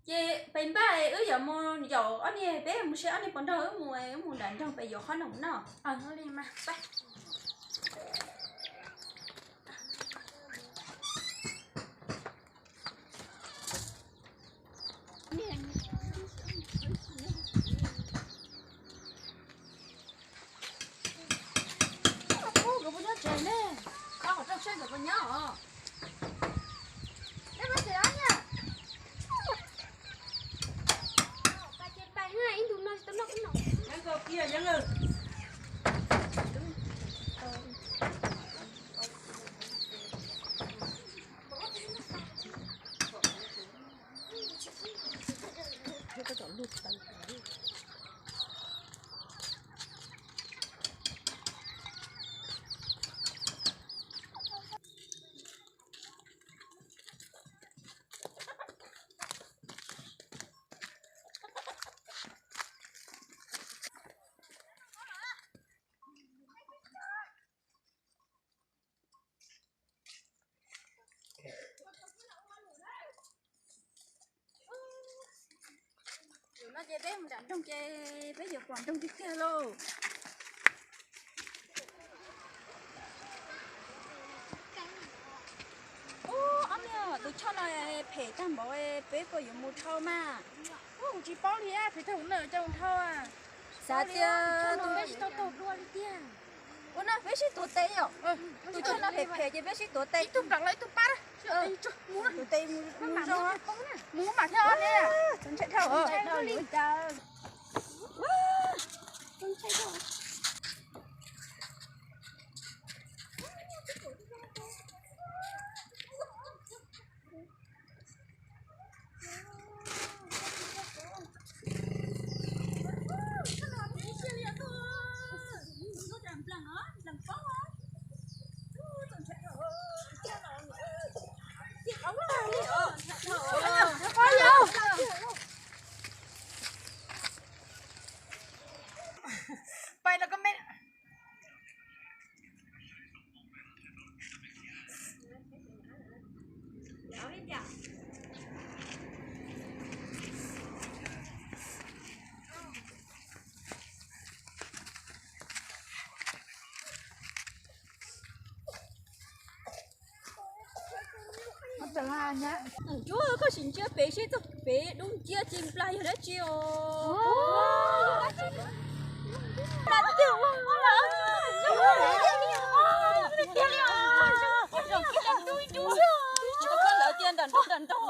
Ces peb npaj wb yuav mus yaum ob niag, peb mus saib ob niag puas nrog wb mus, wb mus nram nroog pem yuav qhob noom noj. Zaum no ces peb mus nram nroog ces peb yuav pom nroog tiag tiag lauj. Ub, ob niag, tus choj no phem tag npaum, peb puas yuav mus dhau mas? Ub, kuv tsis paub li, phem tag npaum no cas mus dhau. Xav tias tus no peb sib tuav tes yom. Tus choj no phem phem ces peb sib tuav tes. Tus tes mus zoo. Mus mam thiab. Ntshai dhau. Ntsuab, koj sim ntsia pem seb txog pem dub nciab ci nplas yog dab tsi os. Lawv tias nram nroog nram nroog.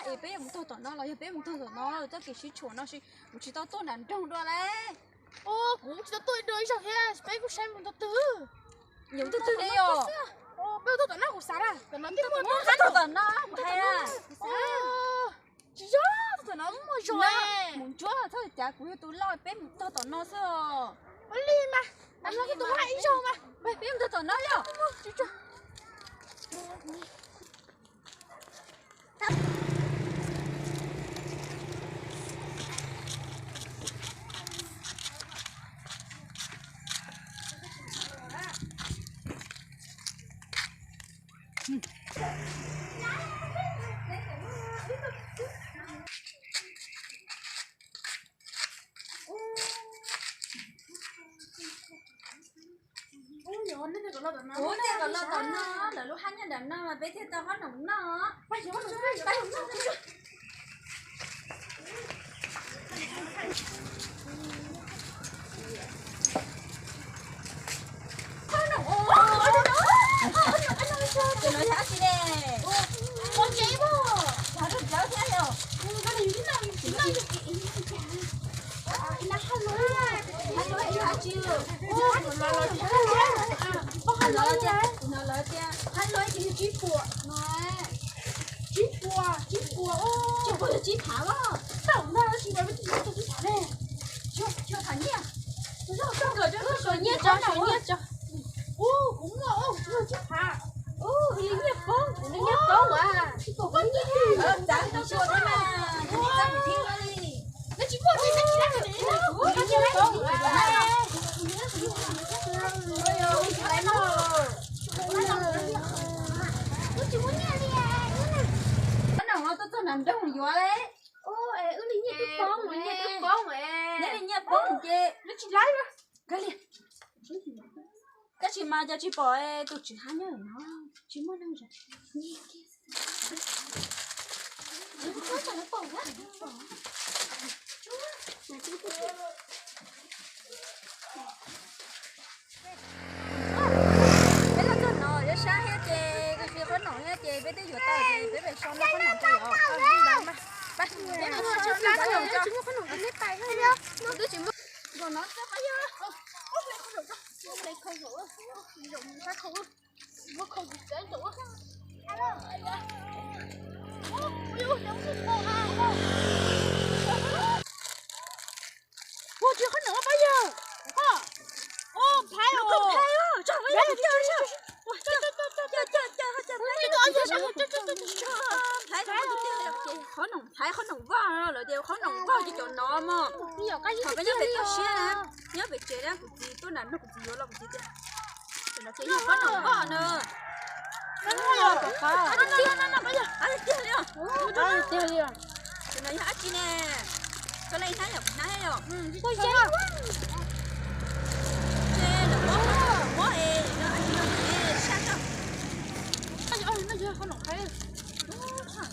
Es peb yuav mus txog tom no los yog peb mus txog tom no, txoj kev sib tshuam no kuv tsis tau tuaj nram nroog dua lauj. Kuv tsis tau tuaj dua ib zaug thiab, peb kuj saib mus tau twg. Yuav mus tau twg li os? Peb mus txog tom no kuv xav na, tom no twb muaj, tom no mus hais. Tsis yog, tom no muaj zos. Mus ntsuab, txhob cav kuv yog tus loj, peb mus txog tom no xwb os. Ua li mas, tom no kuv tus hais ib zaug mas. Peb mus txog tom no yom. Kuv thiaj kom los tom no, lawv lub hab nyob nram no mas peb thiaj tau qhob noom noj. Tus no yog dab tsi ne? Pov tsev mas, yog rau cawv thiab yog? Hab luag, hab luag, hab luag, hab luag, hab luag ces yog tsib puas no. Tsib puas, tsib puas, tsib puas yog tsib phav los? Tau na, tsis yog tsib phav ne. Tsis yog phav nyiaj. Tus zog koj nkawd rau suav nyiaj tso, suav nyiaj tso. Ub, kuv muaj, kuv muaj tsib phav. Ub, nyiaj poob, kuv nyiaj poob as. Kuv nyiaj, txav tau suav thiab mas, txav kuv thiab li. Neb tsis muaj, neb tsis muaj, kuv nyiaj poob as. Tsis mas cov tsis pom tus tswv hab nyob no, tsis muaj neeg. Peb los txog no, sab sab thiab ces, qhov noom thiab ces peb twb yuav tau ces peb pem so no qhov noom tso os. Peb mus tsis muaj qhov noom tso, neb pais no. Twb tsis muaj, no, Ua tsis qhov noom pab yawg. Ua phaiv os. Qhov noom phaiv qhov noom vog lawm tias qhov noom vog ces cov no mog. Qhov peb nyob pem toj siab na, nyob pem tsev na, kuv txiv tuaj nram nrog kuv txiv yuav los kuv txiv tias qhov noom vog na. Tiag li os. Tus no yog dab tsi ne? Koj leej hnab yom, hnab yom. Ces lawv muab, muab es no sab tso. Qhov noom phaiv,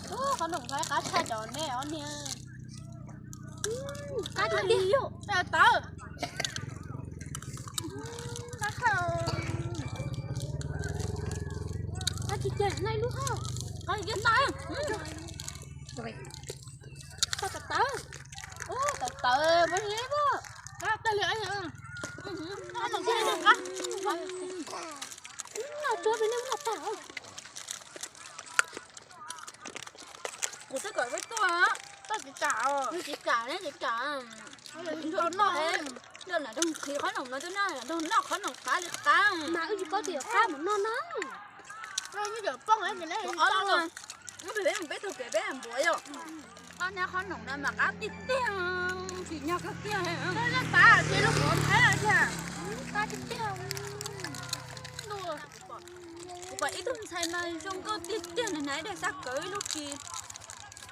qhov noom phaiv qab tshaj cov nej os niag. Qab tshaj tiag. Tawv. Qab tsis tiag, nai lub hauj. Qab tsis tiag, nai. Tawv tawv. Ub, tawv tawv, muab liab. Qab tawg li. Qab tawg li, qab. Noj tsuab peb nej muab tag. Kuv xav kom peb tuaj, tuaj tsis kam, tsis kam ne, tsis kam. Nrog noj, nrog lam nrog nqhis qhob noom no, tuaj nrog noj qhob noom qab li qab. Mas wb tsis paub tias qab mus noj no. Peb tug kev peb npuav yom. Qab nab qhob noom no mas qab tiag tiag, tsis nyog kawg kiag. Qab tiag tiag. Kuv pom ib tug ntxhais mas zoo nkauj tiag tiag, nws hnav ib daim xab kawm ib lub ris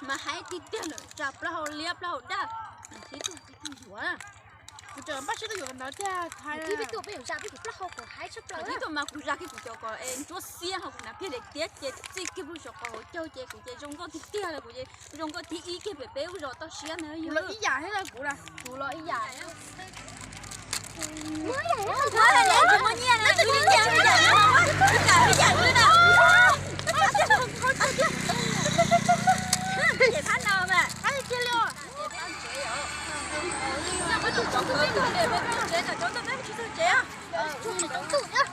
mas haib tiag tiag lawm, tsa plaub hau liab plaub hau daj, nws tib tug yuav. Kuv tseem npaj siab tuaj yuav ntawd tiag. Peb tuaj peb yuav zaj peb yuav plaub hau kom haib tshaj plaws. Kuv tib tug mas kuv zaj kiag kuv cov kom es ntsuab xiab ho kuv hnav pliag li tiab ces txij kiag pug saum qaum hauv caug ces kuv ces zoo nkauj tiag tiag li, kuv ces zoo nkauj thib ib kiag pem peb lub zos toj siab ntag. Ib yam thiab kuv, kuv los ib yam. Tsis muaj nyiaj na, ib yam, ib yam xwb na. Ces phab no mas. Peb tus cov kawg kawg li, peb tus tsev no cov ntawd peb tsis txog tsev. Tsis txog tsev.